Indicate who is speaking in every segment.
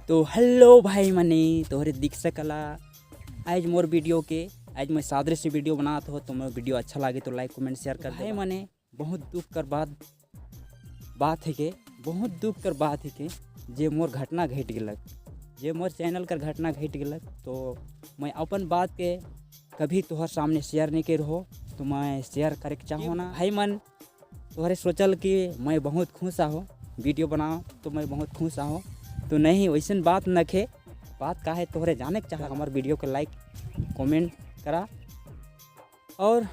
Speaker 1: तो हेलो भाई मने, तोहरे दिख सकला आज मोर वीडियो के। आज मैं सादरे से वीडियो बनात हो, तो मोर वीडियो अच्छा लगे तो लाइक, कमेंट, शेयर कर। भाई मने, बहुत दुख कर बात बात है के, बहुत दुख कर बात है के जे मोर घटना घट गलक, जे मोर चैनल कर घटना घट गलक। तो मैं अपन बात के कभी तोहर सामने शेयर नहीं कर हो, तो मैं शेयर करे के चाहो ना। भाई मन, तोहरे सोचल कि मैं बहुत खुश आहो, वीडियो बनाओ तो मैं बहुत खुश आहो, तो नहीं, वैसन बात नखे। बात का है, तोहरे जाने के चाह। हमार वीडियो के लाइक, कमेंट करा और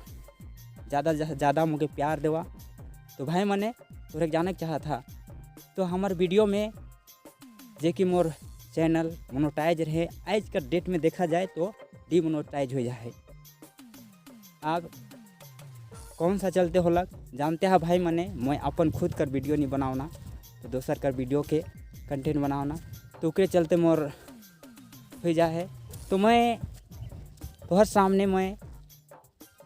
Speaker 1: ज़्यादा ज़्यादा मुझे प्यार देवा। तो भाई मने, तोहरे जाने के चाहा था, तो हमार वीडियो में जे कि मोर चैनल मोनोटाइज रहे, आज का डेट में देखा जाए तो डीमोनोटाइज हो जाए। अब कौन सा चलते होलक, जानते हैं भाई मने, मैं अपन खुद कर वीडियो नहीं बनावना, तो दोसर कर वीडियो के कंटेंट बनावना, तो ओकरे चलते मोर हो जाए। तो मैं तोहर सामने मैं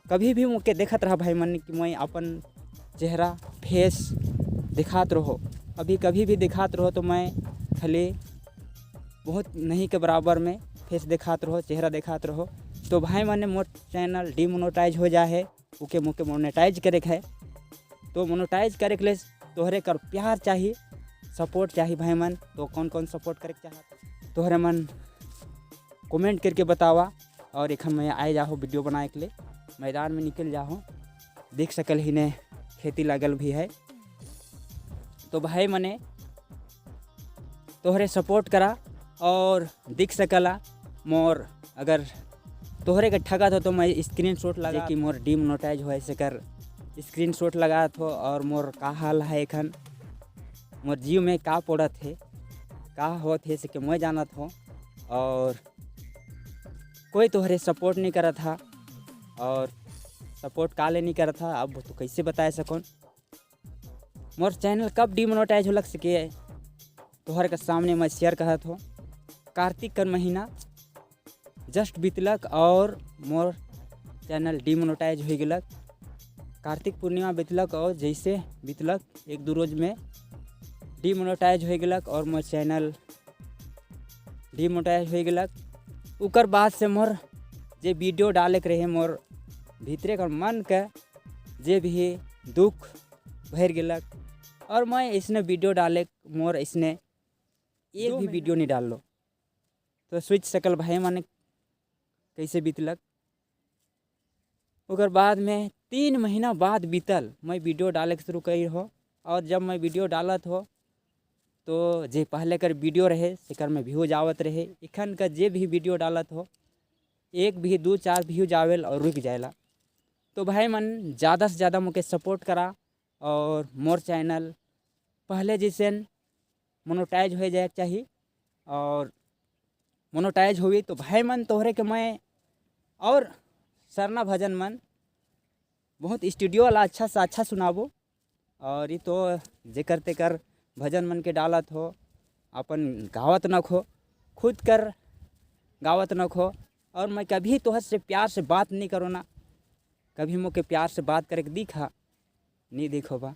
Speaker 1: कभी भी मुके देखत रहा भाई मन कि मैं अपन चेहरा, फेस दिखात रहो। अभी कभी भी दिखात रहो तो मैं खाली बहुत नहीं के बराबर में फेस दिखात रहो, चेहरा दिखात रहो। तो भाई मने, मोर चैनल डीमोनोटाइज हो जाए, ओके मुके मोनेटाइज करे के है। तो मोनेटाइज करे के लिए तोहरे कर प्यार चाहिए, सपोर्ट चाहिए भाई मन। तो कौन कौन सपोर्ट करे के चाहत, तोहरे मन कमेंट करके बतावा। और एक मैं आए जाहो वीडियो बनाए के लिए, मैदान में निकल जाहो, देख सकल ही ने खेती लगल भी है। तो भाई मने, तोहरे सपोर्ट करा और दिख सकला मोर, अगर तोहरे के ठगा हो तो मैं स्क्रीन शॉट लगा कि मोर डीमोनेटाइज हो ऐसे कर स्क्रीन शॉट लगा हो और मोर का हाल है, एखन मोर जीव में का पड़त है, का होत है से के मैं जानत हो। और कोई तोहरे सपोर्ट नहीं करा था और सपोर्ट का ले नहीं करा था, अब तो कैसे बताए सकून। मोर चैनल कब डीमोनेटाइज हो लग सके, तोहर के सामने मैं शेयर करत हो। कार्तिक कर महीना जस्ट बीतलक और मोर चैनल डीमोनेटाइज हो गलक। कार्तिक पूर्णिमा बीतलक और जैसे बीतलक, एक दो रोज में डीमोनेटाइज हो गलक और मोर चैनल डीमोनेटाइज हो गलक। उकर बाद से मोर जे वीडियो डाले के रहे, मोर भीतरे कर मन के जे भी दुख भर गलक और मैं इसने वीडियो डाले, मोर इसने एक भी वीडियो नहीं डाल लो। तो सोच सकल भाई माने कैसे बीतलक। ओकर बाद में 3 महीना बाद बीतल, मैं वीडियो डाले के शुरू करी हो। और जब मैं वीडियो डालत हो तो जे पहले कर वीडियो रहे, सेकर में व्यूज आवत रहे। इखन का जे भी वीडियो डालत हो, एक भी, दो, चार व्यूज आवेल और रुक जाएला। तो भाई मन, ज़्यादा से ज़्यादा मुके सपोर्ट करा और मोर चैनल पहले जैसे मोनोटाइज हो जाए चाहिए। और मोनोटाइज हुई तो भाई मन, तोहरे के मैं और सरना भजन मन बहुत स्टूडियो वाला अच्छा से अच्छा सुनाबो। और ये तो जेकर तेकर भजन मन के डालत हो, अपन गावत न खो, खुद कर गावत न खो। और मैं कभी तोहर से प्यार से बात नहीं करो ना, कभी मोके प्यार से बात करे के दिखा नहीं देखो बा।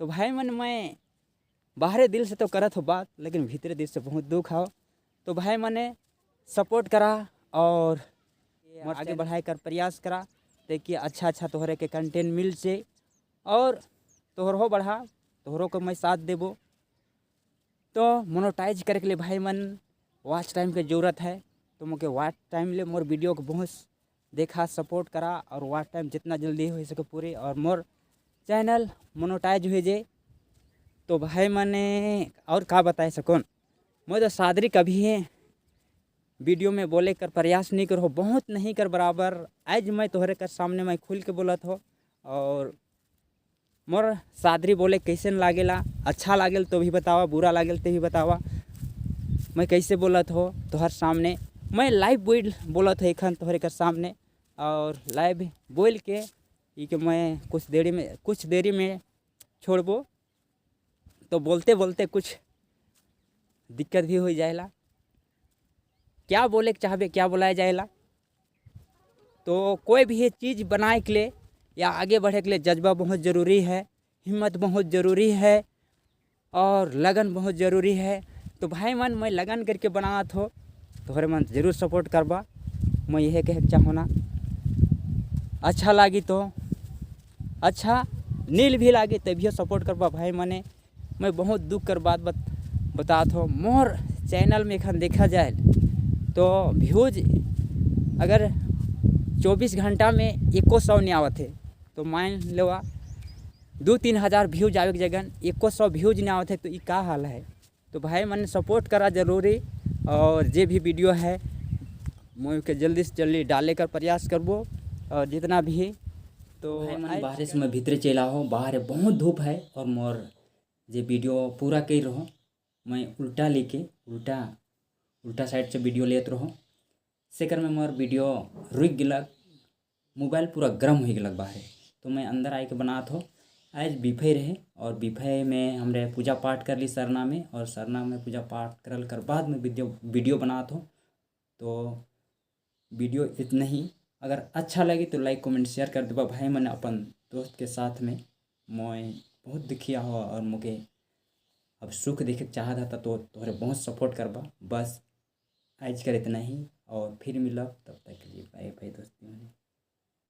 Speaker 1: तो भाई मन, मैं बाहरे दिल से तो करत हो बात, लेकिन भीतरे दिल से बहुत दुख हो। तो भाई मने, सपोर्ट करा और आगे बढ़ाए कर प्रयास करा, ताकि अच्छा अच्छा तोहरे के कंटेंट मिल से और तोहरो बढ़ा, तोहरों को मैं साथ देबो। तो मोनोटाइज करे के लिए भाई मन, वॉच टाइम के ज़रूरत है। तो मोके वॉच टाइम ले मोर वीडियो को बहुत देखा, सपोर्ट करा और वॉच टाइम जितना जल्दी हो सके पूरे और मोर चैनल मोनोटाइज हो जाए। तो भाई मने, और का बताए सकून। मैं तो सादरी कभी है वीडियो में बोले कर प्रयास नहीं करो, बहुत नहीं कर बराबर। आज मैं तोहरे कर सामने मैं खुल के बोलत हो और मोर सादरी बोले कैसे लागेला, अच्छा लागेल तो भी बतावा, बुरा लागेल तो भी बतावा। मैं कैसे बोलत हो तोहर सामने, मैं लाइव बोल बोलत हो एखन तोहरे कर सामने। और लाइव बोल के ई के मैं कुछ देरी में छोड़बो। तो बोलते बोलते कुछ दिक्कत भी हो जाएला, क्या बोले के चाहबे, क्या बोलाया जाएला। तो कोई भी चीज़ बनाए के लिए या आगे बढ़े के लिए जज्बा बहुत ज़रूरी है, हिम्मत बहुत ज़रूरी है और लगन बहुत ज़रूरी है। तो भाई मन, मैं लगन करके बनात हो, तोहरे मन जरूर सपोर्ट करबा। मैं यह कहे चाहो ना, अच्छा लागी तो अच्छा, नील भी लागे तभी सपोर्ट करबा भाई मने। मैं बहुत दुख कर बात बतात हो, मोर चैनल में एखन देखा जाए तो व्यूज अगर 24 घंटा में एको सौ नहीं आवत है, तो मान लेवा 2-3 हज़ार व्यूज आवे के जगह एको सौ व्यूज नहीं आवत है, तो ये का हाल है। तो भाई मन सपोर्ट करा जरूरी, और जे भी वीडियो है मैं के जल्दी से जल्दी डाले कर प्रयास करबो, और जितना भी। तो
Speaker 2: भाई मन, बाहर से मैं भीतरे चला हो, बाहर बहुत धूप है और मोर जे वीडियो पूरा कर रहो मैं उल्टा लेके उल्टा उल्टा साइड से वीडियो लेत रहो, सेकर में मोर वीडियो रुक गिलक, मोबाइल पूरा गर्म हो गलक बाहर, तो मैं अंदर आके बनात हो। आज बिफे रहे और बिफे में हमरे पूजा पाठ कर ली सरना में, और सरना में पूजा पाठ करल कर बाद में वीडियो वीडियो बनात हो। तो वीडियो इतना ही, अगर अच्छा लगे तो लाइक कमेंट शेयर कर देबा भाई मन अपन दोस्त के साथ में। मैं बहुत दुखिया हो और मुके अब सुख देखे चाहत था, तो तोहरे बहुत सपोर्ट करबा। बस आज कर इतना ही और फिर मिलब, तब तक के लिए बाय बाय दोस्ती।